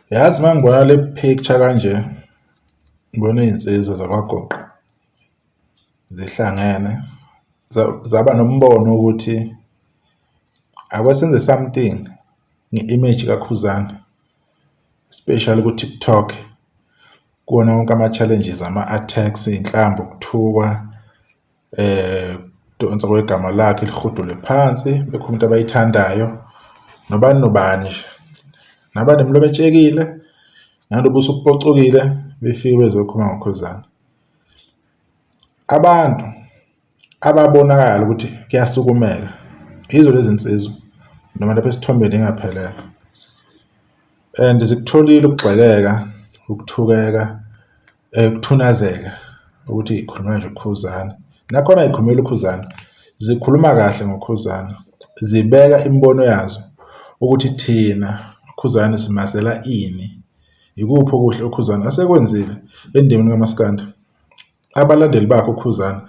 Yazi uma ngibona le picture kanje, ngibona iy'nsizwa zakwaGoqo zihlangene zaba nombono ukuthi ake senze something nge-image kaKhuzani, especially ku-TikTok. Kuwona wonke ama-challenges, ama-attacks, iy'nhlamba, ukuthukwa, ukudonsa kwegama lakhe lihudulwe phansi, bekhuluma into abayithandayo, nobani nobani nje. Nabanemilomo etshekile, nanobuso obupocokile, befike bezokhuluma ngoKhuzani. Abantu ababonakala ukuthi kuyasukumeka yizo lezi nsizwa noma lapha esithombeni ingaphelele and zikutholile ukugxekeka, ukuthukeka, ukuthunazeka ukuthi ikhuluma nje uKhuzani. Nakhona ayikhulumeli uKhuzani, zikhuluma kahle ngoKhuzani, zibeka imibono yazo ukuthi thina uKhuzani simazela ini, ikuphi okuhle uKhuzani asekwenzile endimeni kamaskandi. Abalandeli bakhe uKhuzani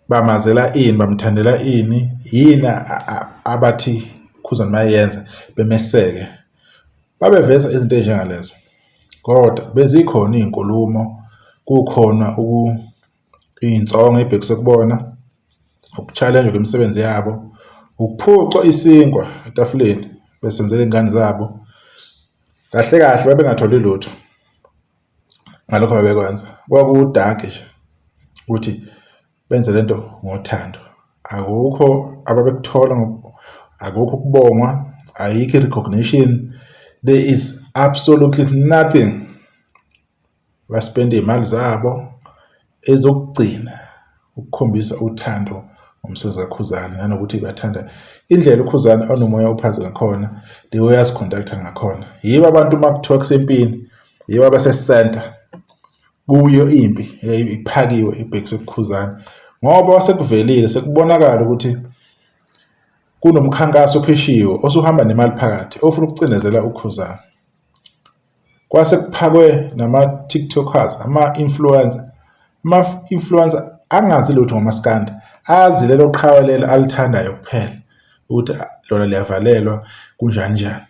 bamazela ini, bamthandela ini, yini abathi uKhuzani mayenza bemeseke. Babeveza izinto ey'njengalezo kodwa bezikhona iy'nkulumo, kukhona iy'nsongo ey'bhekiswe kubona, uku-challenge-wa kwemisebenzi yabo, ukuphucwa isinkwa etafuleni besenzela iy'ngane zabo. Kahle kahle babengatholi lutho ngalokho ababekwenza, kwakuwudanki nje ukuthi benze lento ngothando. Akukho ababekuthola, akukho ukubongwa, ayikho i-recognition, there is absolutely nothing. Baspende iy'mali zabo ezokugcina ukukhombisa uthando ngomsebenzi kaKhuzani nanokuthi bathanda indlela uKhuzani onomoya ophansi ngakhona, the way azi-conduct-a ngakhona. Yibo abantu uma kuthiwa kusempini, yibo abase-centre kuyo impi iphakiwe ibhekiswe kuKhuzani ngoba kwasekuvelile sekubonakala ukuthi kunomkhankaso okhishiwe osuhamba nemali phakathi ofuna ukucindezela uKhuzani. Kwase kuphakwe nama-TikTokers, ama-influencer, ama-influencer angazi lutho ngomaskandi, azi lelo qhawe lelo alithandayo kuphela ukuthi lona liyavalelwa kunjani njani.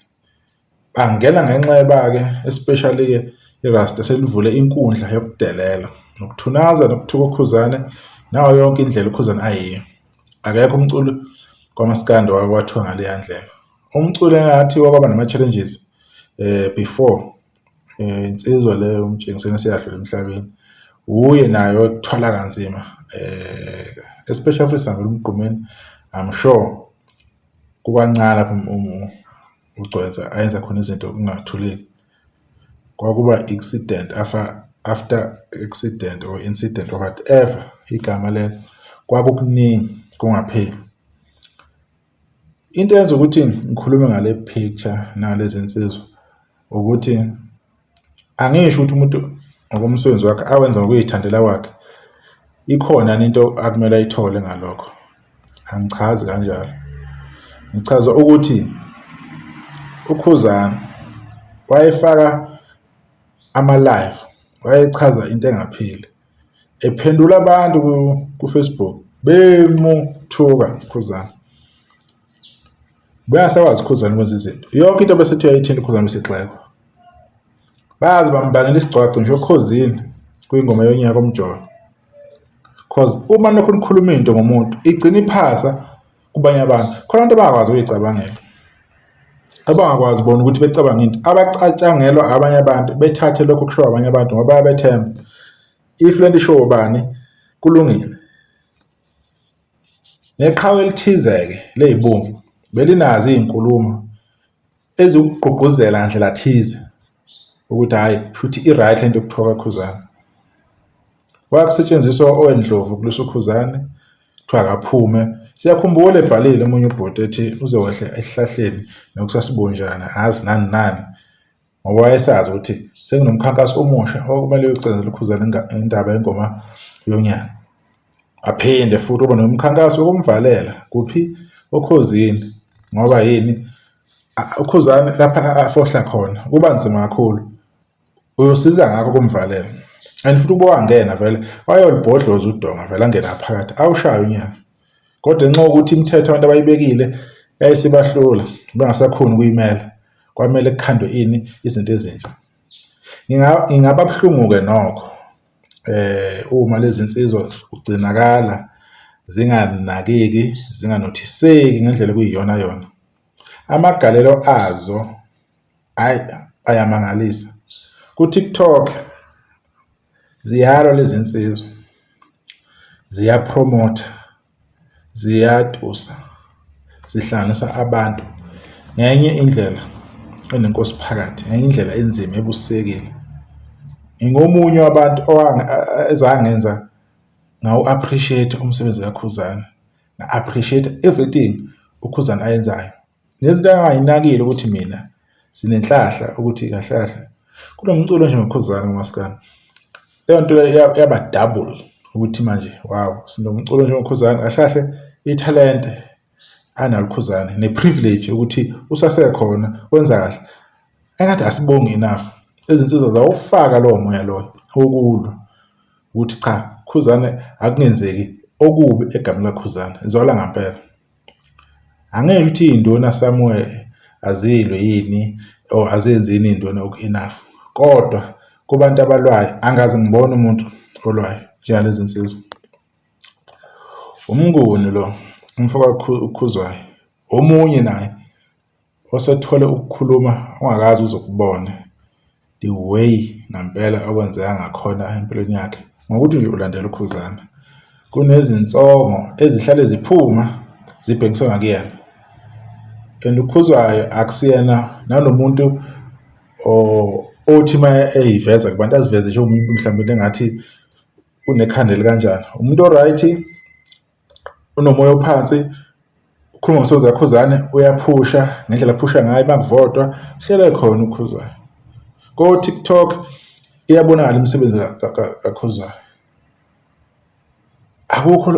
Bangena ngenxeba-ke especially-ke iRasta selivule inkundla yokudelela nokuthunaza nokuthuka uKhuzane nayo yonke indlela uKhuzane ayiyo. Akekho umculi kwamaskandi owake wathuka ngaleya ndlela. Umculo engathi wakwaba nama-challenges before insizwa leyo uMtshengiseni eseyadlula emhlabeni, wuye naye owekuthwala kanzima especially futhi sihambela uMgqumeni, I'm sure kukancane lapho uGcwensa ayenza khona izinto kungathuleki. Kwakuba accident after accident or incident or whatever igama lelo, kwakukuningi kungapheli. Into eyenza ukuthi ngikhulume ngale picture nalezi nsizwa ukuthi angisho ukuthi umuntu ngokomsebenzi wakhe awenza ngokuyithandela kwakhe ikhona yini into akumele ayithole ngalokho. Angichazi kanjalo, ngichaza ukuthi uKhuzani wayefaka ama-live, wayechaza into engaphili, ephendula abantu ku-Facebook bemuthuka uKhuzani. Bengasakwazi uKhuzani ukwenza izinto, yonke into bese uyayithinta uKhuzani bese igxekwa. Baze bambangela isigcwagcwa ngisho oKhozini kwingoma yonyaka uMjolo. Cause uma nokho nikhuluma into ngomuntu igcina iphasa kubanye abantu. Khona abantu abangakwazi ukuyicabangela. Abangakwazi bona ukuthi becabanga into abacatshangelwa abanye abantu bethathe lokho kushiwo abanye abantu ngoba bayabethemba. If lento ishiwo ubani kulungile. Neqhawe elithize-ke ley'bomvu belinazo iy'nkulumo ezikugqugquzela ngandlela thize ukuthi hhayi shuthi i-right lento yokuthiwa kaKhuzani. Kwakusetshenziswa oweNdlovu kulwisa uKhuzani, kuthiwa akaphume. Siyakhumbula ebhalile omunye ubhuti ethi uzokwehla esihlahleni nokusasibunjana azi nani nani ngoba wayesazi ukuthi sekunomkhankaso omusha okumele uyocenzela uKhuzani indaba yengoma yonyaka. Aphinde futhi ube nomkhankaso wokumvalela kuphi oKhozini ngoba yini uKhuzani lapha afohla khona kuba nzima kakhulu uyosiza ngakho kumvalela and futhi uba wangena vele wayolibhodloza udonga vele angena phakathi awushaye unyaka kodwa ngenxa yokuthi imithetho abantu abayibekile yayisibahlula bengasakhoni ukuyimela. Kwamele kukhandwe ini izinto ezintsha. Ngingaba buhlungu-ke nokho uma lezi nsizwa kugcinakala zinganakeki, zinganothiseki ngendlela okuyiyona yona. Amagalelo azo hhayi ayamangalisa. Ku-TikTok ziyalwa lezi nsizwa, ziyaphromotha, ziyatusa, zihlanganisa abantu ngenye indlela enenkosi phakathi, ngenye indlela enzima ebusisekile. Ngingomunye wabantu ezangenza ngawu-appreciate umsebenzi kaKhuzani, nga-appreciate everything uKhuzani ayenzayo. Nezinto engangayinakile ukuthi mina sinenhlahla ukuthi kahle kahle kunomculo nje ngoKhuzani kumaskandi. Leyo nto leyo yaba double ukuthi manje wow sinomculo njengoKhuzani kahle kahle ithalente analo uKhuzani ne-privilege ukuthi usasekhona wenza kahle. Engathi asibongi enough. Izinsizwa zawufaka lowo moya loyo wokulwa ukuthi cha Khuzani akungenzeki okubi egameni likaKhuzani. Izwakala ngampela. Angeke ukuthi iy'nduna somewhere azilwe yini or azenzi yini iy'nduna oku-enough kodwa kubantu abalwayo angaze ngibone umuntu olwayo njengalezi nsizwa. UMnguni lo umfo kaKhuzwayo omunye naye osethole ukukhuluma ongakaze uze ukubone the way ngampela okwenzeka ngakhona empilweni yakhe ngokuthi nje ulandela uKhuzani. Kunezinsongo ezihlale ziphuma zibhekiswe ngakuyena and uKhuzwayo akusiyena nanomuntu othi uma eyiveza kubantu aziveze njengomuntu mhlawumbe engathi unekhanda elikanjani. Umuntu o-right unomoya ophansi ukhuluma ngomsebenzi kaKhuzani uyaphusha ngendlela aphusha ngayo makuvotwa hlele khona uKhuzwayo. Ko-TikTok iyabonakala imisebenzi kaKhuzwayo. Akukho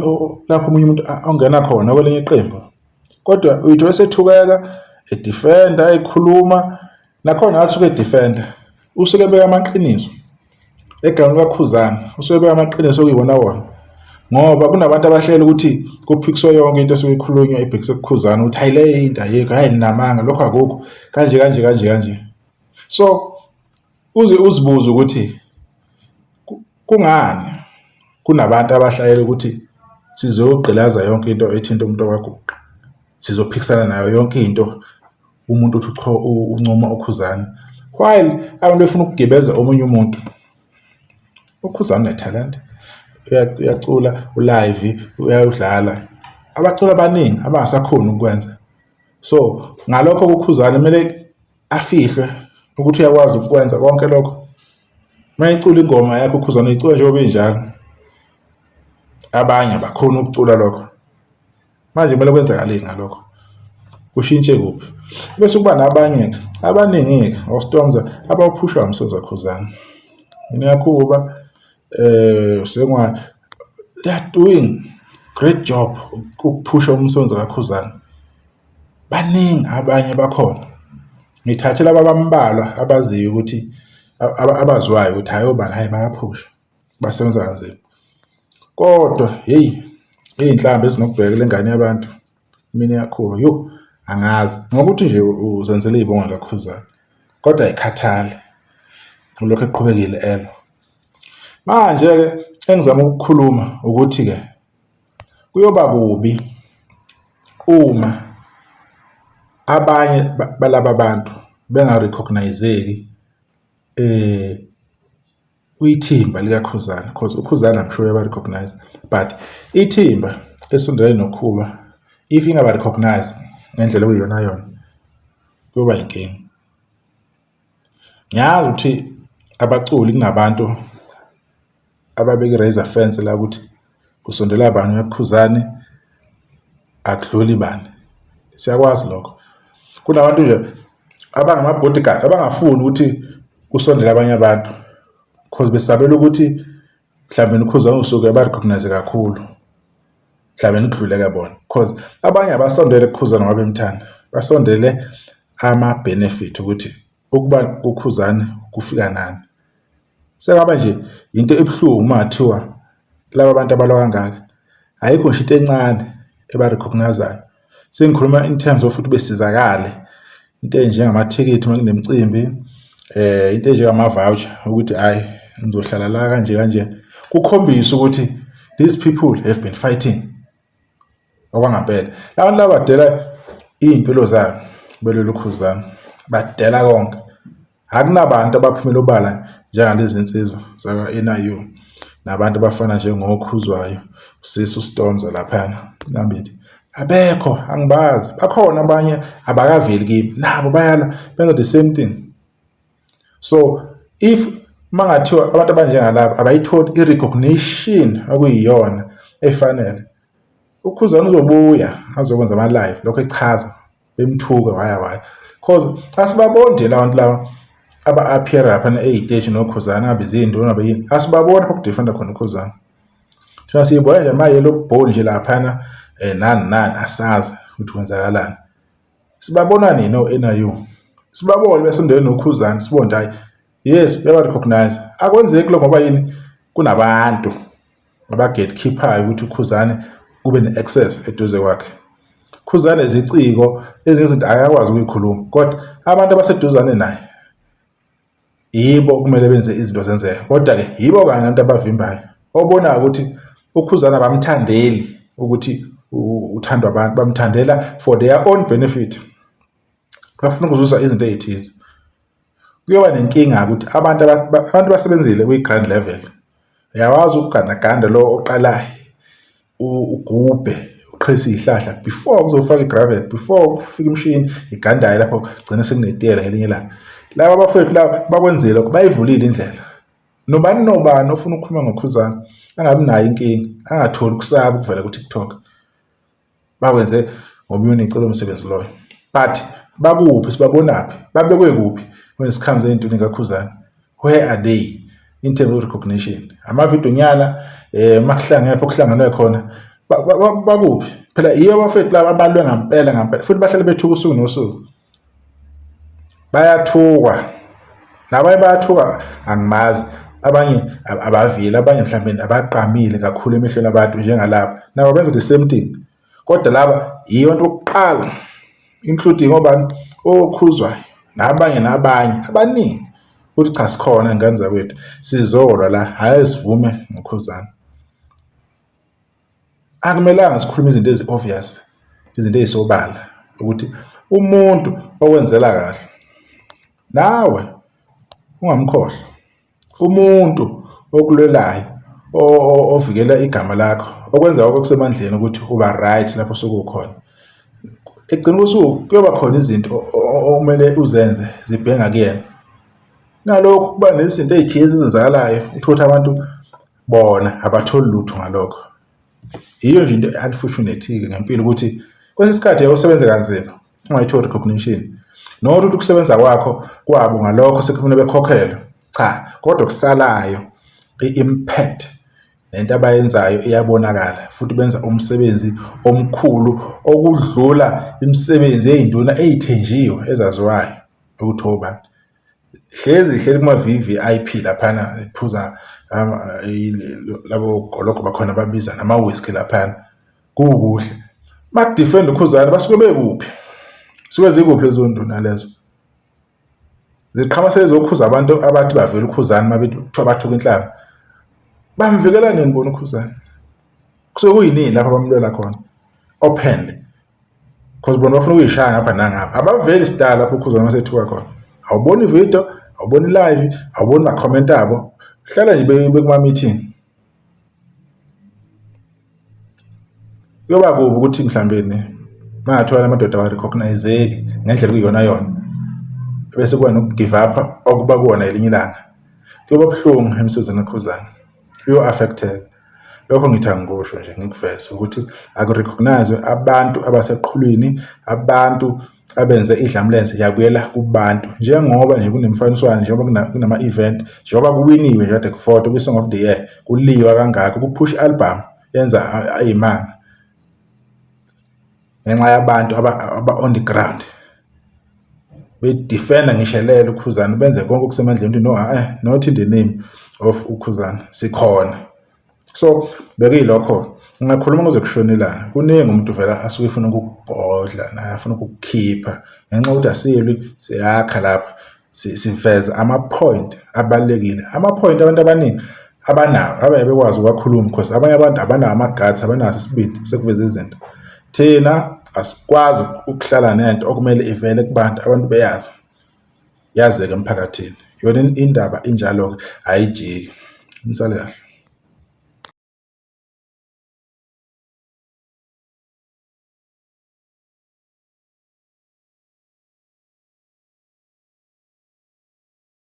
lapho omunye umuntu ongena khona kwelinye iqembu kodwa uyithola esethukeka edifenda ekhuluma nakhona asuke edifenda usuke ebeka amaqiniso egameni likaKhuzani usuke ebeka amaqiniso okuyiwona wona ngoba kunabantu abahlela ukuthi kuphikiswe yonke into esuke ikhulunywa ibhekiswe kuKhuzani ukuthi hayi le into ayikho hayi ninamanga lokho akukho kanje kanje kanje kanje so uze uzibuze ukuthi kungani kunabantu abahlayela ukuthi sizogqilaza yonke into ethinta umuntu okwaguqa sizophikisana nayo yonke into umuntu uthi uncoma uKhuzani while abantu befuna ukugibeza omunye umuntu. UKhuzani unethalente uyacula ulive uyawudlala abaculi abaningi abangasakhoni ukukwenza so ngalokho kuKhuzani kumele afihlwe ukuthi uyakwazi ukukwenza konke lokho. Uma ecula ingoma yakhe uKhuzani uyicula njengoba injalo abanye abakhoni ukucula lokho. Manje kumele kwenzakaleni ngalokho? Kushintshe kuphi? Bese kuba nabanye-ke abaningi-ke oStormza abawuphushayo umsebenzi kaKhuzani. Mina Khuba Sengwane they are doing great job ukuphusha umsebenzi kaKhuzani. Baningi abanye bakhona. Ngithathe laba abambalwa abaziyo ukuthi abaziwayo ukuthi hhayi obani hhayi bayaphusha basebenza kanzima. Kodwa hheyi iy'nhlambi ezinokubheka kule ngane yabantu mina iyakhuba yo angazi ngokuthi nje uzenzele iy'bongo kakhuzana kodwa ayikhathali ulokhu eqhubekile elo. Manje-ke engizama ukukhuluma ukuthi-ke kuyoba kubi uma abanye balaba bantu benga-recognise-ki kwithimba likaKhuzani because uKhuzani I'm sure uyaba-recognise but ithimba esondelene noKhuba if ingaba-recognise ngendlela okuyiyona yona kuyoba inkinga. Ngiyazi ukuthi abaculi kunabantu ababeka i-razor fence la ukuthi kusondela bani uyaKhuzani akudluli bani siyakwazi lokho. Kunabantu nje abangama-bodyguard abangafuni ukuthi kusondele abanye abantu cause besabela ukuthi mhlawumbe uKhuzani usuke ba-recognise kakhulu mhlawumbe nikudluleke bona cause abanye abasondele kuKhuzani ngoba bemthanda basondele ama-benefit ukuthi ukuba kuKhuzani kufika nani. Sengaba nje into ebuhlungu uma ngathiwa laba bantu abalwa kangaka ayikho ngisho into encane eba-recognise-ayo. Sengikhuluma in terms of ukuthi besizakale. Into enjengamathikithi uma kunemicimbi, into enjengama-voucher ukuthi hhayi ngizohlala la kanje kanje, kukhombise ukuthi these people have been fighting okwangampela. La bantu laba badela iy'mpilo zabo belwela uKhuzani, badela konke. Akunabantu abaphumela obala njengalezi nsizwa zakwa-NIU nabantu abafana njengoKhuzwayo, uSisu Storms laphayana Nambithi. Abekho, angibazi. Bakhona abanye abakaveli kimi, nabo bayalwa benza the same thing. So if mangathiwa abantu abanjengalaba abayitholi i-recognition okuyiyona efanele, uKhuzani uzobuya azokwenza ama-live lokho echaza bemthuka waya waya cause asibaboni nje labantu laba aba-appear laphana ey'teshi noKhuzani ngabe ziyinduna ngabe yini, asibaboni lapho kudefenda khona uKhuzani. Thina siyibona nje ama-yellow bone nje laphana nani nani, asazi ukuthi kwenzakalani. Sibabona nini o-NIU? Sibabone besondele noKhuzani sibone nje hhayi yes uyaba-recognize. Akwenzeki lokho ngoba yini? Kunabantu aba-gatekeep-ayo ukuthi uKhuzani kube ne-access eduze kwakhe. Khuzani iziciko ezinye izinto akakwazi ukuyikhuluma kodwa abantu abaseduzane naye yibo kumele benze izinto zenzeke, kodwa-ke yibo kanye abantu abavimbayo. Obonayo ukuthi uKhuzani abamthandeli ukuthi uthandwa abantu, bamthandela for their own benefit, bafuna ukuzuza izinto ey'thize. Kuyoba nenkinga ukuthi abantu basebenzile kwi-ground level, uyawazi ukugandaganda lo oqala ugubhe uqhise iy'hlahla before kuzofaka i-gravel, before kufika imishini igandayo lapho gcina sekunetiyela ngelinye ilanga. Laba abafowethu laba bakwenzile lokho, bayivulile indlela. Nobani nobani ofuna ukukhuluma ngoKhuzani angabi nayo inkinga, angatholi ukusaba ukuvela ku-TikTok. Bawenze ngoMunich lo msebenzi loyo. But bakuphi, sibabonaphi, babekwe kuphi when it comes ey'ntweni kaKhuzani? Where are they in terms of recognition? Amavidiyo nyana makuhlangene lapho kuhlanganwe khona bakuphi? Phela yiyo abafethu laba abalwe ngampela ngampela futhi bahlale bethuka usuku nosuku. Bayathukwa nabanye bayathuka, angimazi abanye abavile, abanye mhlawumbe abaqamile kakhulu emehlweni abantu njengalaba, nabo benza the same thing. Kodwa laba yiyo into yokuqala including obani oKhuzwayo nabanye nabanye abaningi ukuthi cha sikhona ngane zakwethu sizolwa la, hhayi sivume ngoKhuzani. Akumelanga sikhulume izinto ezi-obvious, izinto ey'sobala ukuthi umuntu okwenzela kahle nawe ungamkhohlwa, umuntu okulwelayo ovikela igama lakho okwenza konke okusemandleni ukuthi uba right lapho osuke ukhona. Ekugcineni kosuku kuyoba khona izinto okumele uzenze zibheke kuyena. Nalokhu kuba nezinto ey'thize ezenzakalayo uthole ukuthi abantu bona abatholi lutho ngalokho. Yiyo nje into e-unfortunate-ke ngempilo ukuthi kwesinye isikhathi uyaye usebenze kanzima ungayitholi recognition. Not ukuthi ukusebenza kwakho kwabo ngalokho sekufanele bekhokhelwe, cha, kodwa okusalayo i-impact nento abayenzayo iyabonakala futhi benza umsebenzi omkhulu okudlula imisebenzi yey'nduna ey'thenjiwe ezaziwayo ukuthi obani. Hlezi ihleli kuma-V_V_I_P laphana iphuza labo gologo bakhona babiza nama-whisky laphana kukuhle. Makudifenda uKhuzani basuke bekuphi? Suke zikuphi lezo nduna lezo? Ziqhamuka sezokhuza abantu abathi bavela uKhuzani uma kuthiwa bathuka inhlamba. Bamvikela nini bona uKhuzani? Kusuke kuyinini lapho abamlwela khona openly because bona bafuna ukuyishaya ngapha nangapha. Abaveli sidala lapho uKhuzani masethuka khona. Awuboni video, awuboni live, awuboni ma-comment abo. Hlala nje bekuma-meeting. Kuyoba kubi ukuthi mhlawumbe mangathiwa la madoda awa-recognize-eki ngendlela okuyiyona yona bese kuba noku-give up okuba kuwona elinye ilanga. Kuyoba buhlungu emsebenzini kaKhuzani, uyo-affect-eka. Lokho ngithi angikusho nje ngikuveze ukuthi aku-recognise abantu abaseqhulwini, abantu abenze idlamlenze yabuyela kubantu. Njengoba nje kunemifaniswano, njengoba kunama-event, njengoba kuwiniwe nje kade kuvotwa kwi-Song of the Year, kuliwa kangaka, kuphusha i-album yenza ayimanga ngenxa yabantu aba on the ground bedefenda ngisho elele uKhuzani, benze konke okusemandleni ukuthi no not in the name of uKhuzani sikhona. So bekuyilokho Ngingakhuluma kuze kushone ilanga. Kuningi umuntu vele asuke efuna ukukubhodla naye afuna ukukukhipha ngenxa yokuthi asilwi siyakha lapha siveza ama-point abalulekile. Ama-point abantu abaningi abanawo abaye bekwazi ukuwakhuluma because abanye abantu abanawo ama-guts abanaso isibindi sokuveza izinto. Thina asikwazi ukuhlala nento okumele ivele kubantu abantu beyazi yazeke emphakathini. Yona indaba injalo-ke ayijiki. Nisale kahle.